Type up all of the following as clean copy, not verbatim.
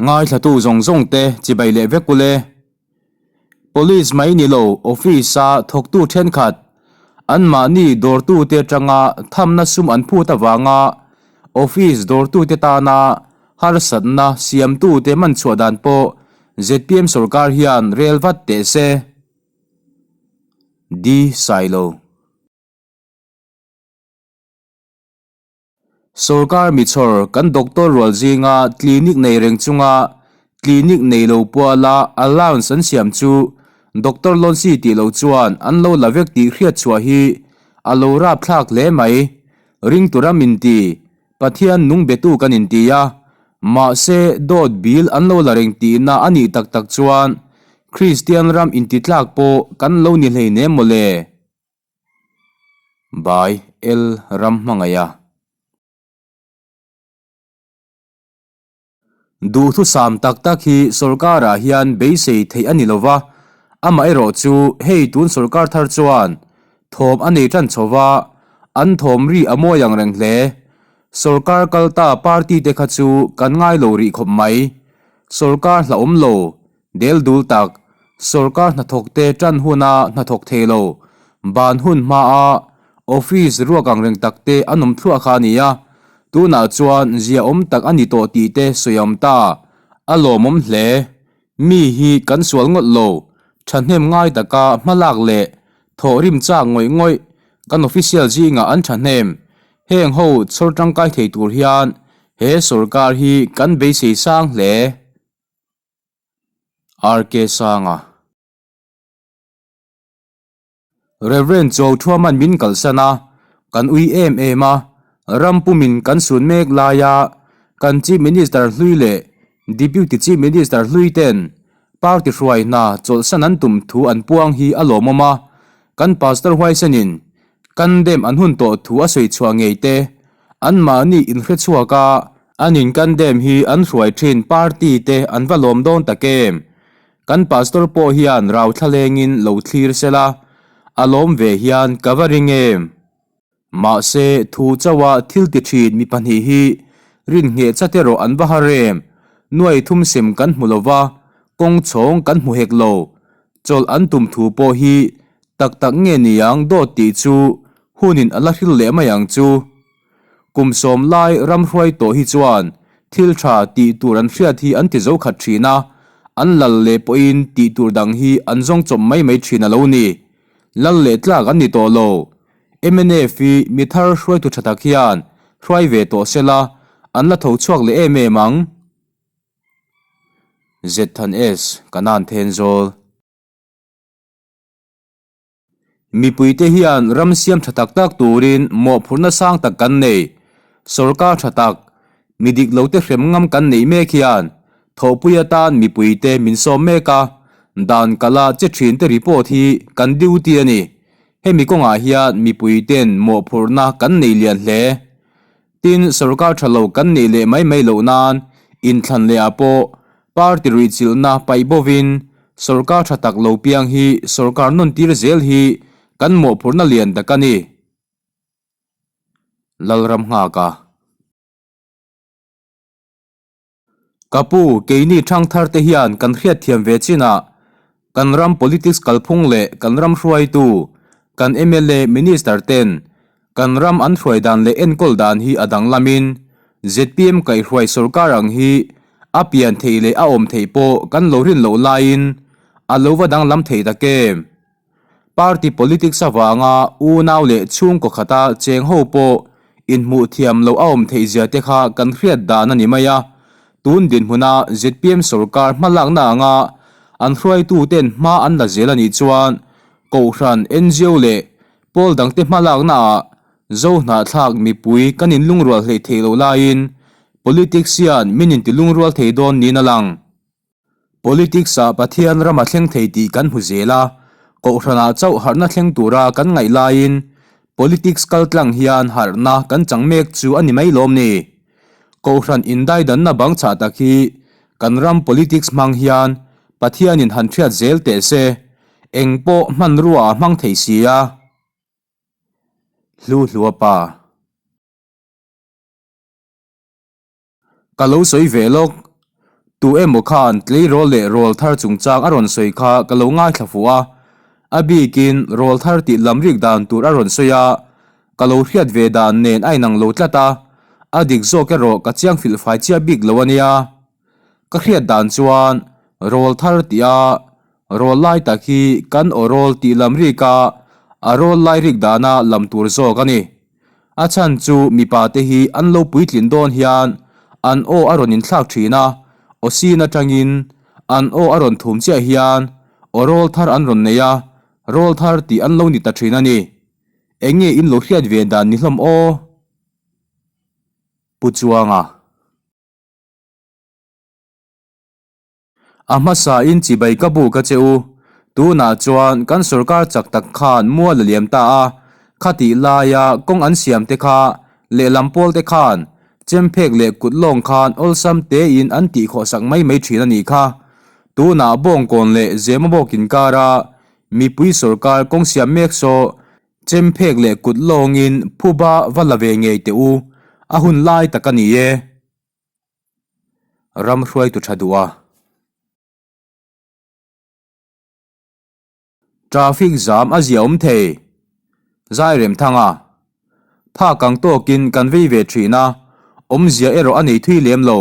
Ngaithlatu zawng zawng te chibai leh vek ule. Police mai ni lo office a thawktu thenkhat anmahni dawrtute atanga thamna sum an phut avanga office dawrtute tana harsatna siamtute man chhuah dan pawh zpm sorkar hian rel vat teh se. D. Sailo. Sorkar michhawr kan doctor rual zinga clinic nei reng chunga clinic nei lo puala allowance an siam chu doctor Lonsi tih lo chuan an lo la vek tih hriat chhuah hi a lo rapthlak hle mai. Ring tura min ti, Pathian nung betu kan inti a, mahse dawt bil an lo la reng tihna a nih tak tak chuan Kristian ram intitlak pawh kan lo ni hleinem mawle. By L Ramhmangaiha. Duhthusam tak tak hi sorkarah hian beisei theih a ni lo va, amaherawh chu hei tun sorkar thar chuan thawm a nei tan chho va, an thawm ri a mawi ang reng hle. Sorkar kalta party te kha chu kan ngai lo rih khawp mai. Sorkar hlauhawm lo Del dul tak, sorkar hnathawkte tan huna hnathawk thei lo, ban hun hmaa office ruak ang reng takte an awm thluah kha a ni a, tunah chuan ziaawm tak a ni tawh tih te sawi a awm ta. A lawmawm hle. Mi hi kan sual ngawt lo, thahnem ngai taka hmalak leh thawhrim chak ngawih ngawih kan official zingah an thahnem. Heng ho chhawr tangkai thei tur hian he sorkar hi kan beisei sang hle. RK Sanga. Rev. Chaw Thuaman min kalsan a, kan ui em em a, ram pumin kan sun mek laia kan Chief Minister hlui leh Deputy Chief Minister hlui ten party hruai hna chawlhsan an tum thu an puang hi a lawmawm a, kan Pastor huaisenin kan dem an hun tawh thu a sawi chhuah ngei te anmahni inhrechhuak a, An in kan dem hi an hruai thin party te an va lawm dawn tak em? Kan pastor pawh hian rau thlalengin lo thlir sela, a lawm ve hian ka va ring em? Mahse, thu chauha thil ti thin mi pahnih hi rinhngheh chat erawh an va har em? Nuai thum sem kan hmu lova, kawng chhawng kan hmu hek lo. Chawlh an tum thu pawh hi tak tak nge niang dawt tih chu hunin a la hril leh mai ang chu. Kum sawm lai ram hruai tawh hi chuan thil tha tih tur an hriat hi an ti zo khat thin a, an lal leh pawhin tih tur dang hi an zawng chawp mai mai thin a lo ni. Lal leh tlak an ni tawh lo. Mnf hi mi thar hruaitu tha tak hian hruai ve tawh se la, an la tho chhuak leh em em ang. Zethan S, Kanan Thenzawl. Mipuite hian ram siam tha tak tak turin mawhphurhna sang tak kan nei. Sorkar tha tak, mi dik lote hrem ngam kan neih mek hian thawhpui atan mipuite min sawm mek a, dan kala che thinte report hi kan duty a ni. Hemi kawngah hian mipuiten mawhphurhna kan nei lian hle. Tin, sorkar tha lo kan neih leh mai mai loh nan inthlan leh ah pawh party ruihchilhna paih bovin sorkar tha tak lo piang hi sorkar nawn tir zel hi kan mawhphurhna lian tak a ni. Lalram nghak a. Ka pu, keini thangthar te hian kan hriatthiam ve chinah kan ram politics kalphung leh kan ram hruaitu, kan mla, minister ten kan ram an hruai dan leh enkawl dan hi a danglamin zpm kaihhruai sorkar ang hi a pian theih leh a awm theih pawh kan lo rin loh laiin a lo va danglam thei tak em? Party politics avanga unau leh chhungkaw khata cheng ho pawh inhmuh thiam loh a awm theih zia te kha kan hriat dan a ni mai a. Tun dinhmuna zpm sorkar hmalakna anga an hruaituten hma an la zel a nih chuan Kohhran, ngo leh pawl dangte hmalaknaah Zohnahthlak mipui kan inlungrual hleih theih loh laiin politics hian min intilungrual thei dawn niin a lang. Politics-ah Pathian ram a thleng thei tih kan hmu zel a, Kohhranah chauh harhna thleng tura kan ngaih laiin politics kal tlang hian harhna kan chang mek chu a ni mai lawm ni? Kohhran indaidanna bang chhah tak hi kan ram politics hmang hian Pathianin han hriat zel teh se, eng pawh hmanrua a hmang thei si a. Hlu hlua pa. Ka lo sawi ve lawk. Tu emaw khan tleirawl leh rawl thar chungchang a rawn sawi kha ka lo ngaithla fuh a, a bikin rawl thar tih lam rik dan tur a rawn sawi a, ka lo hriat ve dan nen a inang lo tlat a, a dik zawk erawh ka chiang filh fai chiah bik lo a nia. Ka hriat dan chuan rawl thar tih a rawl lai tak hi kan aw rawl tih lam rik a, a rawl lai rik dana lam tur zawk a ni. A chhan chu mipa te hi an lo puitlin dawn hian an aw a rawn inthlak thin a, aw sin atangin an aw a rawn thum chiah hian aw rawl thar an rawn nei a, rawl thar tih an lo ni ta thin a ni. Eng nge in lo hriat ve dan ni hlawm aw? Pu Chuanga. A hmasain chibai ka buk a che u. Tunah chuan kan sorkar chak tak khan mual a liam ta a, khatih laia kawng an siam te kha lehlam pawl te khan chemphek leh kut lawng khan awlsam tein an tihkhawhsak mai mai thin a nih kha. Tunah Bawngkawn leh Zemabawk inkara mipui sorkar kawng siam mek saw chemphek leh kut lawngin phuba va la ve ngei teh u, a hun lai tak a ni e. Ram hruaitu tha duh a. Traffic zam a zia awm thei. Zairem thang a. Phak ang tawkin kan vei ve thin a, awmzia erawh a nei thui lem lo.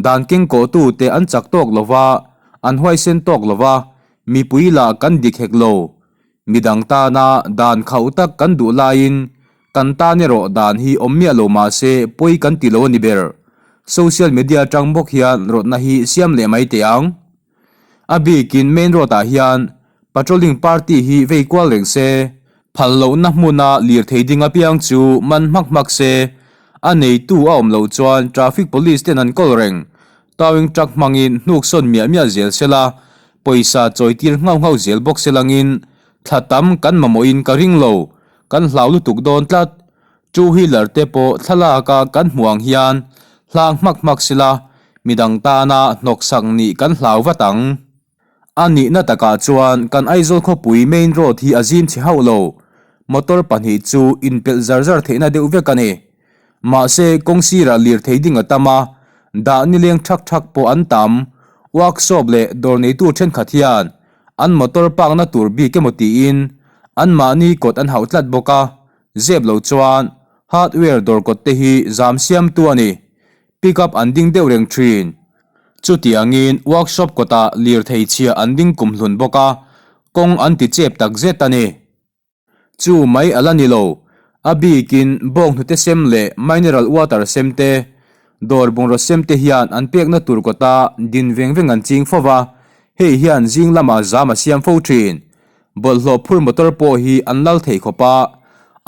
Dan kengkawhtu te an chak tawk lo va, an huaisen tawk lo va, mipui lah kan dik hek lo. Midang tana dan khauh tak kan duh laiin kan tan erawh dan hi awm miah lo mah se pawi kan ti lo a ni ber. Social media atang bawk hian rawtna hi siam leh mai teh ang. A bikin main road ah hian patrolling party hi vei kual reng se, phal lohna hmuna lirthei ding apiang chu man hmak hmak se, a neitu a awm loh chuan traffic police ten an kawl reng. Towing truck hmangin hnuk sawn miah miah zel sela, pawisa chawi tir nghauh nghauh zel bawk selangin thla tam kan mamawhin ka ring lo, kan hlau lutuk dawn tlat. Two wheeler te pawh thlalaka kan hmuh ang hian hlang hmak hmak sela, midang tana hnawksak nih kan hlau vat ang. A nihna takah chuan kan Aizawl khawpui main road hi a zim chhe hauh lo. Motor pahnih chu inpelh zar zar theihna deuh vek a ni. Mahse, kawng sirah lirthei ding a tam a, dah nileng thak thak pawh an tam. Workshop leh dawr neitu thenkhat hian an motor park-na tur bik emaw tiin anmahni kawt an hauh tlat bawk a, zep lo chuan hardware dawr kawt te hi zam siamtu a ni. Pickup an ding deuh reng thin. Chutiangin workshop kawtah lirthei chhia an ding kumhlun bawk a, kawng an ti chep tak zet a ni. Chu mai a la ni lo, a bikin bawnghnute sem leh mineral water sem te, dawr bungraw sem te hian an pekna tur kawta din veng veng an ching fo va, hei hian zing lamah zam a siam fo thin. Bawlhhlawh phur motor pawh hi an lal thei khawp a,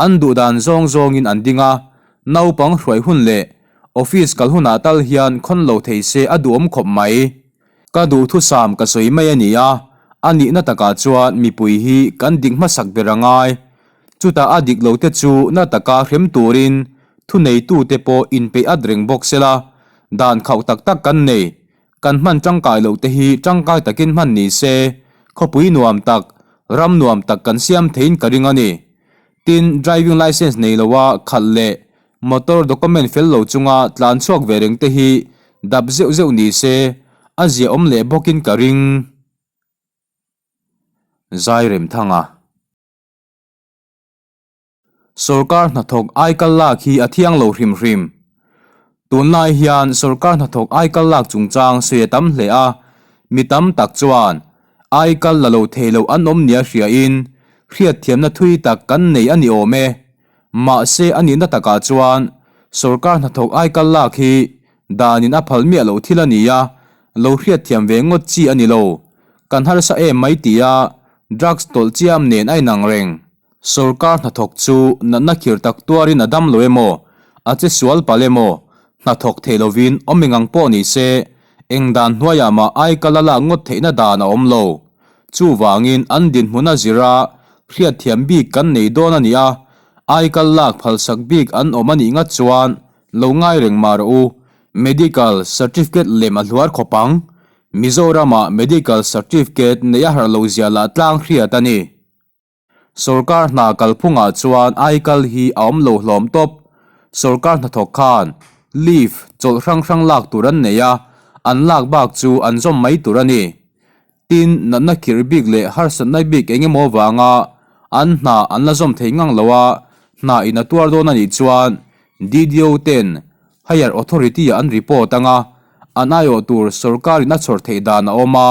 an duh dan zawng zawngin an ding a, naupang hruai hun leh Office kal hunah tal hian khawn lo thei se a duhawm khawp mai. Ka duhthusam ka sawi mai a ni a, a nihna takah chuan mipui hi kan dik hmasak ber a ngai. Chutah a dik lo te chu na taka hrem turin thuneitute pawh inpeih at reng bawk sela, dan khauh tak tak kan nei. Kan hman tangkai loh te hi tangkai takin hman ni se, khawpui nuam tak, ram nuam tak kan siam theiin ka ring a ni. Tin, driving licence nei loa khalh leh Motor document fel lo chunga tlan chhuak ve reng te hi dap zeuh zeuh ni se, a ziaawm leh bawkin ka ring. Zairemthanga. Sorkar hnathawk aikal lak hi a thiang lo hrim hrim. Tunlai hian sorkar hnathawk aikal lak chungchang sawi a tam hle a, mi tam tak chuan aikal la lo thei lo an awm nia hriain hriatthiamna thui tak kan nei a ni awm e. Mahse a nihna takah chuan sorkar hnathawk aikal lak hi danin a phal miah loh thil a ni a, lo hriatthiam ve ngawt chi a ni lo. Kan harsa em mai tia drugs tawlh chiam nen a inang reng. Sorkar hnathawk chu natna khir tak tuarin a dam lo emaw, a che sual palh emaw, hnathawk thei lovin awm engang pawh ni se, eng dan hnuaiah mah aikal a lak ngawt theihna dan a awm lo. Chuvangin an dinhmun a zir a, hriatthiam bik kan nei dawn a ni a, aikal lak phalsak bik an awm a nih ngat chuan lo ngai reng mah rawh u. Medical certificate lem a hluar khawp ang. Mizoramah medical certificate neih a harh lo zia lah tlang hriat a ni. Sorkar hna kalphungah chuan aikal hi a awm lo hlawm tawp. Sorkar hnathawk khan leave chawlh hrang hrang lak tur an nei a, An lak bak chu an zawm mai tur a ni. Tin, natna khirh bik leh harsatna bik eng emaw vanga an hna an la zawm thei ngang lo a, hna in a tuar dawn a nih chuan DDO ten Higher Authority-ah an report ang a, an aiawh tur sawrkarin a chhawr theih dan a awm a,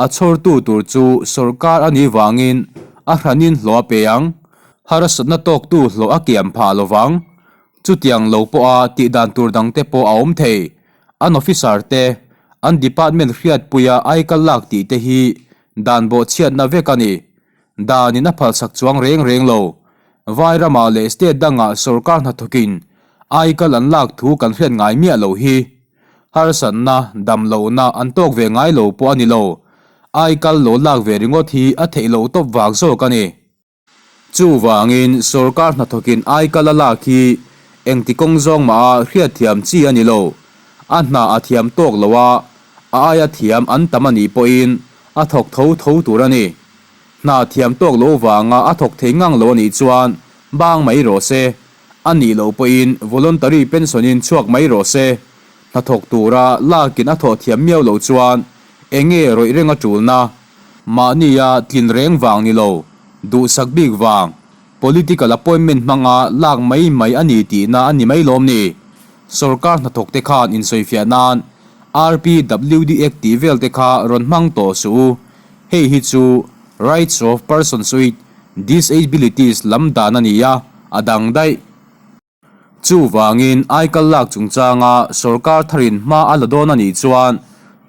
a chhawrtu tur chu sawrkar a nih vangin a hranin hlawh a pe ang. Harsatna tawktu hlawh a kiam phah lo vang. Chutiang lo pawha tih dan tur dangte pawh a awm thei. An officer te, an department hriatpuia aikal lak tih te hi dan bawhchhiatna vek a ni. Danin a phalsak chuang reng reng lo. Vai ramah leh state dangah sorkar hnathawkin aikal an lak thu kan hriat ngai miah lo hi. Harsatna, damlohna an tawk ve ngai lo pawh a ni lo. Aikal lo lak ve ringawt hi a theih loh tawp vang zawk a ni. Chuvangin sorkar hnathawkin aikal a lak hi engti kawng zawng maha hriatthiam chi a ni lo. A hna a thiam tawk lo a, a aia thiam an tam a nih pawhin a thawk tho tho tur a ni. Hna thiam tawk lo vanga a thawk thei ngang lo a nih chuan bang mai rawh se. A nih loh pawhin voluntary pension-in chhuak mai rawh se. Hnathawk tura lakin a thawh thiam miau loh chuan eng nge rawih reng a tulna? Mahnia tlin reng vang ni lo, duhsak bik vang, political appointment hmanga lak mai mai a ni tihna a ni mai lawm ni? Sorkar hnathawk te khan insawifiah nan RPWD Act tih vel te kha rawn hmang tawh suh u. Hei hi chu Rights of Persons with Disabilities lam dan a ni a, a dang daih. Chuvangin aikal lak chungchanga sorkar tharin hma a la dawn a nih chuan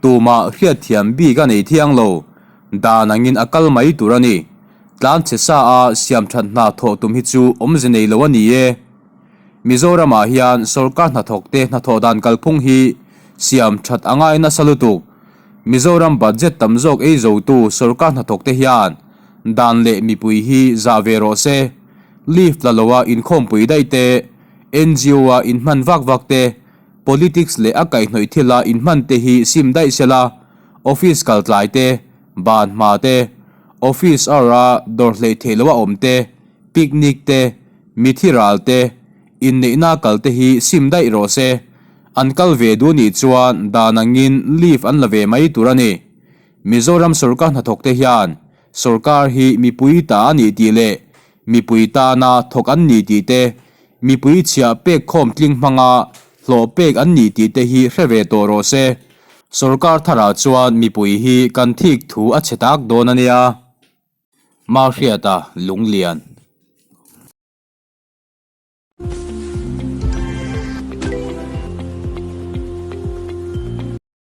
tumah hriatthiam bik a nei thiang lo. Dan angin a kal mai tur a ni. Tlanchhe sa a siamthat hna thawh tum hi chu awmze nei lo a ni e. Mizoramah hian sorkar hnathawkte hnathawh dan kalphung hi siamthat a ngai nasa lutuk. Mizoram budget tam zawk ei zotu sorkar hnathawkte hian dan leh mipui hi zah ve rawh se. Leave la loa inkhawmpui daih te, NGO-a inhman vak vak te, politics leh a kaihhnawih thila inhman te hi sim daih sela, office kal tlai te, ban hma te, office hour-a dawr hleih theih loa awm te, picnic te, mithi ral te, inneihna kal te hi sim daih rawh se. An kal ve duh nih chuan dan angin leave an la ve mai tur a ni. Mizoram sorkar hnathawk te hian Sorkar hi mipui ta a nih tih leh mipui tana thawk an ni tih te, mipui chhiah pek khawm tling hmanga hlawh pek an nih tih te hi hre ve tawh rawh se. Sorkar tharah chuan mipui hi kan thik thu a chhe tak dawn a nia. Mahriata Lunglian.